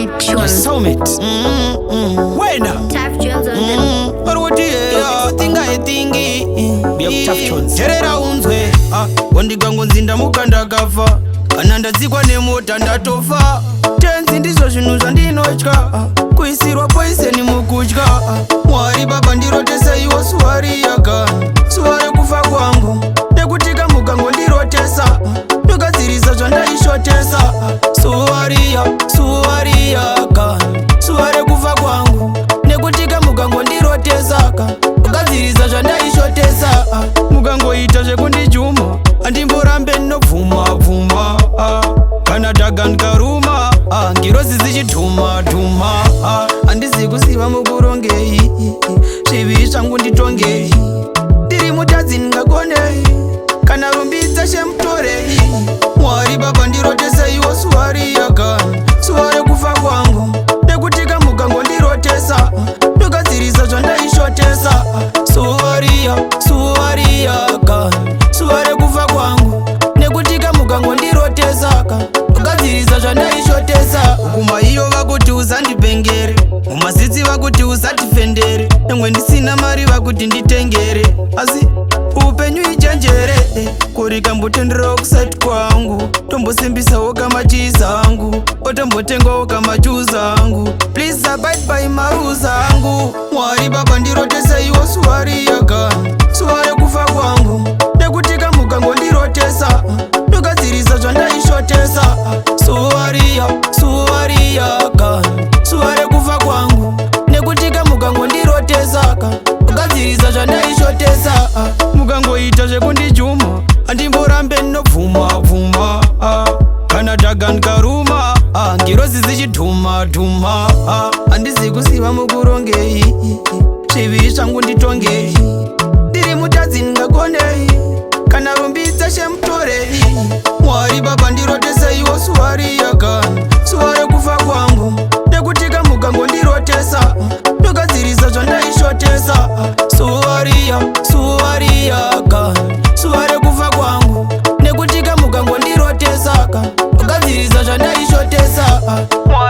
Soulmate Tunes. Soulmate. Wena. Tough Jones on the Parutiya tingaetingi terera unzwe. Ah, wandikangonzi ndamuka ndakafa, kana ndatsikwa nemota ndatofa. Tenzi, ndizvo zvinhu zvandinotya. Ah, kuisirwa poison mukudya. Ah, Mwari Baba, ndiroteseiwo zuva riyaka, zuva rekufa kwangu, nekuti kamukangondirotesa, ndogadzirisa zvandaishotesa. Ah, zuva riya, zuva riyaka, zuva rekufa kwangu, nekuti kamukangondirotesa, kugadzirisa zvandaishotesa. Ah, mukangoita zvekundijuma, handimborambe, ndinobvuma bvuma. Ah, kana dhaga ndikaruma, ah, ngirozi dzichidhuma dhuma. Ah, handisi kuziva mukurongei, zvivi zvangu nditongei. Ndiri mutadzi, ndingakonei? Kana rumbidza shemutorei. Mwari Baba, ndiroteseiwo zuva riyaka, zuva rekufa kwangu, nekuti kamukangondirotesa, ndogadzirisa zvandaishotesa. Zuva riya, zuva riyaka, zuva rekufa kwangu, nekuti kamukangondirotesa, ndogadzirisa zvandaishotesa. Kuma iyo vakuti usandipengere, mumasitsi vakuti usatifendere, nyangwe ndisina mari vakuti nditengere, asi upenyu ichenjere. Kuri kambotenderawo kusati kwangu, tombosimbisawo kamachiza angu, otombotengawo kamachuza angu. Please abide by marules angu. Mwari Baba, ndiroteseiwo zuva riyaka, zuva rekufa kwangu, nekuti kamukangondirotesa, ndogadzirisa zvandaishotesa. Zuva riya, zuva riyaka, zuva rekufa kwangu, nekuti kamukangondirotesa, kugadzirisa zvandaishotesa. Mukangoita zvekundijuma, handimborambe, ndinobvuma bvuma. Ah, kana dhaga ndikaruma, ah, ngirozi dzichidhuma dhuma. Ah, handisi kuziva mukurongei, zvivi zvangu nditongei. Ndiri mutadzi, ndingakonei? Kana rumbidza shemutorei. Mwari Baba, ndiroteseiwo zuva riyaka, zuva rekufa kwangu, nekuti kamukangondirotesa, ndogadzirisa zvandaishotesa. Zuva riya, zuva riyaka, zuva rekufa kwangu, nekuti kamukangondirotesa, ndogadzirisa zvandaishotesa. Mwari.